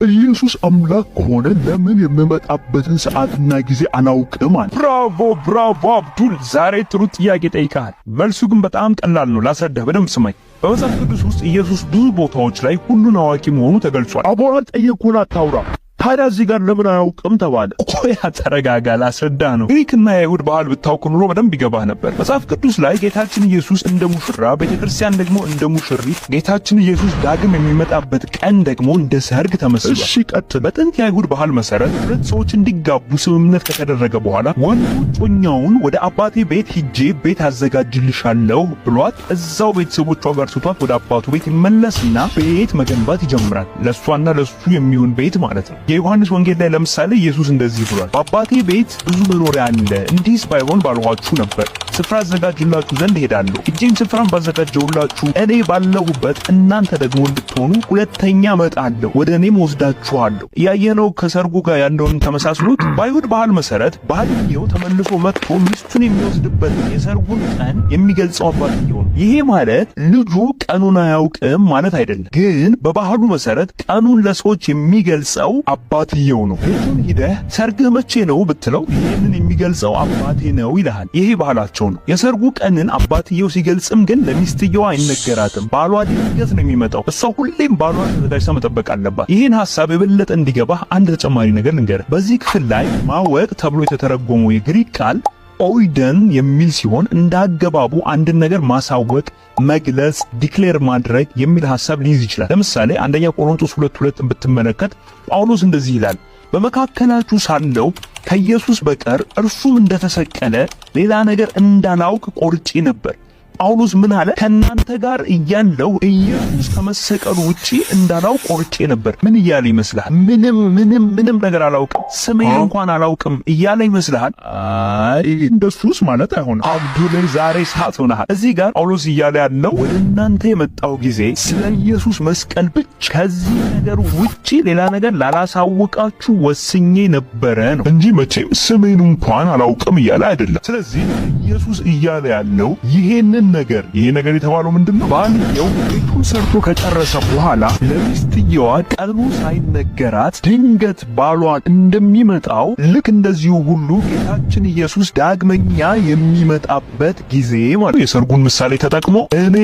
ኢየሱስ አምላክ ከሆነ ለምን የምመጣበትን ሰዓትና ጊዜ አላውቅም አለ? ብራቮ ብራቮ አብዱል፣ ዛሬ ጥሩ ጥያቄ ጠይቀሃል። መልሱ ግን በጣም ቀላል ነው። ላስረዳህ፣ በደንብ ስማኝ። በመጽሐፍ ቅዱስ ውስጥ ኢየሱስ ብዙ ቦታዎች ላይ ሁሉን አዋቂ መሆኑ ተገልጿል። አቦራ ጠየቅኩህን አታውራ። ታዲያ እዚህ ጋር ለምን አያውቅም ተባለ? ቆይ ተረጋጋ፣ ላስረዳህ ነው። ግሪክና የአይሁድ ባህል ብታውቅ ኑሮ በደንብ ይገባህ ነበር። መጽሐፍ ቅዱስ ላይ ጌታችን ኢየሱስ እንደ ሙሽራ፣ ቤተክርስቲያን ደግሞ እንደ ሙሽሪት፣ ጌታችን ኢየሱስ ዳግም የሚመጣበት ቀን ደግሞ እንደ ሰርግ ተመስሏል። እሺ ቀጥል። በጥንት የአይሁድ ባህል መሰረት ሁለት ሰዎች እንዲጋቡ ስምምነት ከተደረገ በኋላ ወንዱ እጮኛውን ወደ አባቴ ቤት ሂጄ ቤት አዘጋጅልሻለሁ ብሏት እዛው ቤተሰቦቿ ጋር ስቷት ወደ አባቱ ቤት ይመለስና ቤት መገንባት ይጀምራል። ለእሷና ለእሱ የሚሆን ቤት ማለት ነው። የዮሐንስ ወንጌል ላይ ለምሳሌ ኢየሱስ እንደዚህ ብሏል፣ በአባቴ ቤት ብዙ መኖሪያ አለ፣ እንዲህስ ባይሆን ባልኋችሁ ነበር። ስፍራ አዘጋጅላችሁ ዘንድ እሄዳለሁ። ሄጄም ስፍራን ባዘጋጀሁላችሁ እኔ ባለሁበት እናንተ ደግሞ እንድትሆኑ ሁለተኛ እመጣለሁ፣ ወደ እኔም ወስዳችኋለሁ። እያየነው ከሰርጉ ጋር ያለውን ተመሳስሎት። በአይሁድ ባህል መሰረት ባልየው ተመልሶ መጥቶ ሚስቱን የሚወስድበት የሰርጉን ቀን የሚገልጸው አባትየው ነው። ይሄ ማለት ልጁ ቀኑን አያውቅም ማለት አይደለም፣ ግን በባህሉ መሰረት ቀኑን ለሰዎች የሚገልጸው አባትየው ነው። ልጁን ሂደህ ሰርግህ መቼ ነው ብትለው ይህንን የሚገልጸው አባቴ ነው ይልሃል። ይሄ ባህላቸው ነው። የሰርጉ ቀንን አባትየው ሲገልጽም ግን ለሚስትየው አይነገራትም። ባሏ ድንገት ነው የሚመጣው። እሷ ሁሌም ባሏን ተዘጋጅታ መጠበቅ አለባት። ይህን ሐሳብ የበለጠ እንዲገባህ አንድ ተጨማሪ ነገር ልንገርህ። በዚህ ክፍል ላይ ማወቅ ተብሎ የተተረጎመው የግሪክ ቃል ኦይደን የሚል ሲሆን እንዳገባቡ አንድን ነገር ማሳወቅ፣ መግለጽ፣ declare ማድረግ የሚል ሐሳብ ሊይዝ ይችላል። ለምሳሌ አንደኛ ቆሮንቶስ 2:2 ብትመለከት ጳውሎስ እንደዚህ ይላል፣ በመካከላችሁ ሳለሁ ከኢየሱስ በቀር እርሱም እንደተሰቀለ ሌላ ነገር እንዳላውቅ ቆርጬ ነበር። ጳውሎስ ምን አለ? ከእናንተ ጋር እያለሁ ኢየሱስ ከመሰቀሉ ውጪ እንዳላውቅ ቆርጬ ነበር። ምን እያለ ይመስልሃል? ምንም ምንም ምንም ነገር አላውቅም፣ ስሜን እንኳን አላውቅም እያለ ይመስልሃል? አይ እንደሱስ ማለት አይሆንም። አብዱል፣ ዛሬ ሰዓት ሆነሃል። እዚህ ጋር ጳውሎስ እያለ ያለው ወደ እናንተ የመጣው ጊዜ ስለ ኢየሱስ መስቀል ብቻ፣ ከዚህ ነገር ውጪ ሌላ ነገር ላላሳውቃችሁ ወስኜ ነበረ ነው እንጂ መቼም ስሜን እንኳን አላውቅም እያለ አይደለም። ስለዚህ ኢየሱስ እያለ ያለው ይሄንን ነገር፣ ይሄ ነገር የተባለው ምንድን ነው? ባልየው ቤቱን ሰርቶ ከጨረሰ በኋላ ለሚስትየዋ ቀኑ ሳይነገራት ድንገት ባሏ እንደሚመጣው ልክ እንደዚሁ ሁሉ ጌታችን ኢየሱስ ዳግመኛ የሚመጣበት ጊዜ ማለት የሰርጉን ምሳሌ ተጠቅሞ እኔ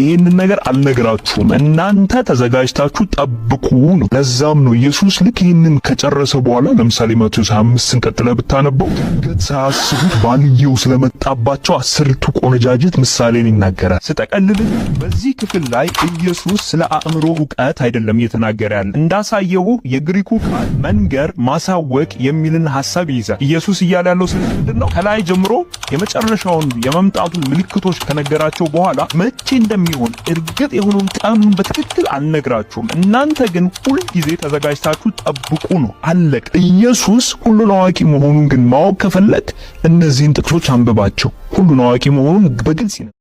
ይህንን ነገር አልነግራችሁም፣ እናንተ ተዘጋጅታችሁ ጠብቁ ነው። ለዛም ነው ኢየሱስ ልክ ይህንን ከጨረሰ በኋላ፣ ለምሳሌ ማቴዎስ 5ን ቀጥለህ ብታነበው፣ ድንገት ሳያስቡት ባልየው ስለመጣባቸው 10ቱ ቆነጃጅት ምሳሌን ይናገራል። ስጠቀልል በዚህ ክፍል ላይ ኢየሱስ ስለ አእምሮ እውቀት አይደለም እየተናገረ ያለ። እንዳሳየው የግሪኩ ቃል መንገር፣ ማሳወቅ የሚልን ሐሳብ ይይዛል። ኢየሱስ እያለ ያለው ስለ ምንድን ነው? ከላይ ጀምሮ የመጨረሻውን የመምጣቱን ምልክቶች ከነገራቸው በኋላ መቼ እንደሚሆን እርግጥ የሆነውን ቀኑን በትክክል አልነግራችሁም፣ እናንተ ግን ሁል ጊዜ ተዘጋጅታችሁ ጠብቁ ነው። አለቀ። ኢየሱስ ሁሉን አዋቂ መሆኑን ግን ማወቅ ከፈለግ እነዚህን ጥቅሶች አንብባቸው። ሁሉን አዋቂ መሆኑን በግልጽ ይነግረናል።